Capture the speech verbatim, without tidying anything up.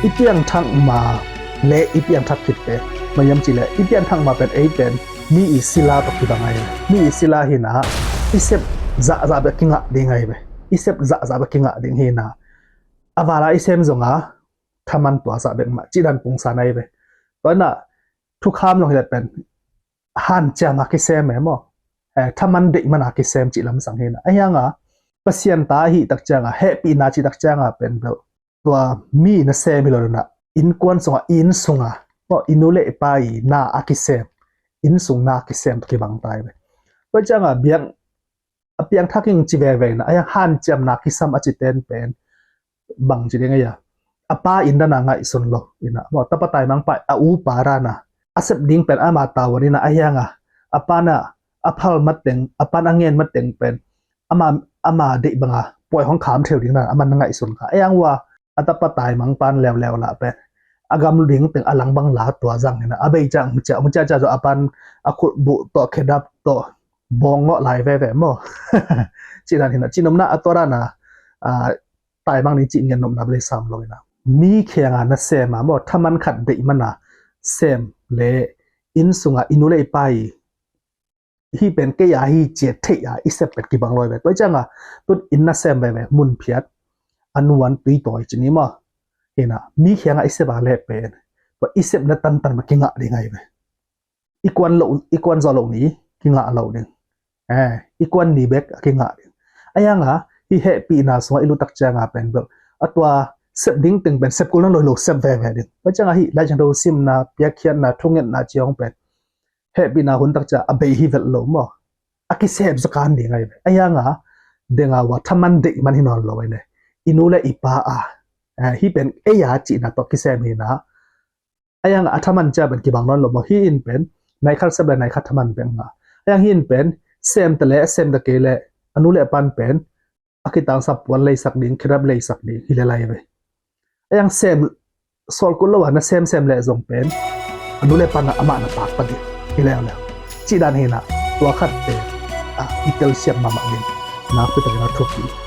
I piangthak ma le i piangthak khit pen, ma yam ci le i piangthak ma pen ei pen mi i sila tawh kibang ahi. Mi i sila hi na, i sep zahzah bek kingah ding ahi ve. I sep zahzah bek kingah ding hi na, a vala i sem zonga thaman tua zah bek mah cih dan pungsan ahi ve. Tua na thukham long hi le pen hanciam a kisem e maw, eh, thaman deih man a kisem cih lamsang hi na. A hianga Pasian ta ahi tak cianga, hehpihna cih tak cianga pen bel tua mi na sem hi lo na, innkuan sunga, inn sunga, maw, i nu le i pa i na a kisem, inn sung na a kisem tawh kibang ta ahi ve. Tua cianga biang a piangthak ing ci veve ina, a hiang hanciamna kisam a ci ten pen bang ci ding a, a pa in dana ngaihsun lo ina, maw, tapa taimang pa a u pa dana a sep ding pen ama tavuan ina, a hianga a pa na a phal mateng, a pan a ngen mateng pen ama, ama deih banga puai hong kham theu ding dana a man na ngaihsun kha. A hiang ua a tapa taimang pan leuleu lah pen a gam ding teng a lang bang la tua zang ina, a bei ciang mucia mucia cia zo a pan a khulh buh tawh, khedap tawh, bawng ngawh lai veve maw. Cih dan hi na, cih nopna a tua dana, a, taimang ni cih ngen nopna bel sam lo ina. Mi khianga na sem a maw, thaman khat deih mana sem le inn sunga i nu le i pa i hih pen kei a hi ci a theih a i sep pen kibang lo ahi ve. Tua cianga tun inn na sem veve, mun phiat, a nuan tui tawi ci ni maw. Hi na, mi khianga i sep a le pen tua i sepna tantan ma kingah ding ahi ve. I kuan lo, i kuan zaw lo ni kingah lo ding. Eh, i kuan ni bek a kingah ding. A hianga hih hehpihna sunga i lutak cianga pen bel a tua sep ding teng pen sep kul na lo hi lo, sep veve ding. Tua cianga hih Lai Siangtho simna, piakkhiatna, thungetna ciang pen hehpihna hun tak cia a bei hi vet lo maw. A kisem zakan ding ahi ve. A hianga denga ua thaman deih man hi nawn lo ahi ne. I nu le i pa a, eh, hih pen ei a cihna tawh kisem hi na. A hianga a thaman cia pen kibang nawn lo maw. Hih in pen nai khat sep le nai khat thaman bek nga. A hiang hih in pen sem ta le sem ta kei le a nu le a pan pen a kitangsap puan leisak ding, khedap leisak ding hi le lai ve. A hiang sem sawl kul lo a na semsem le zong pen a nu le pan a amah na pakta ding hi leuleu. Cih dan hi na, tua khat pen, a, i telsiam mahmah ding nakpi takin a thupi.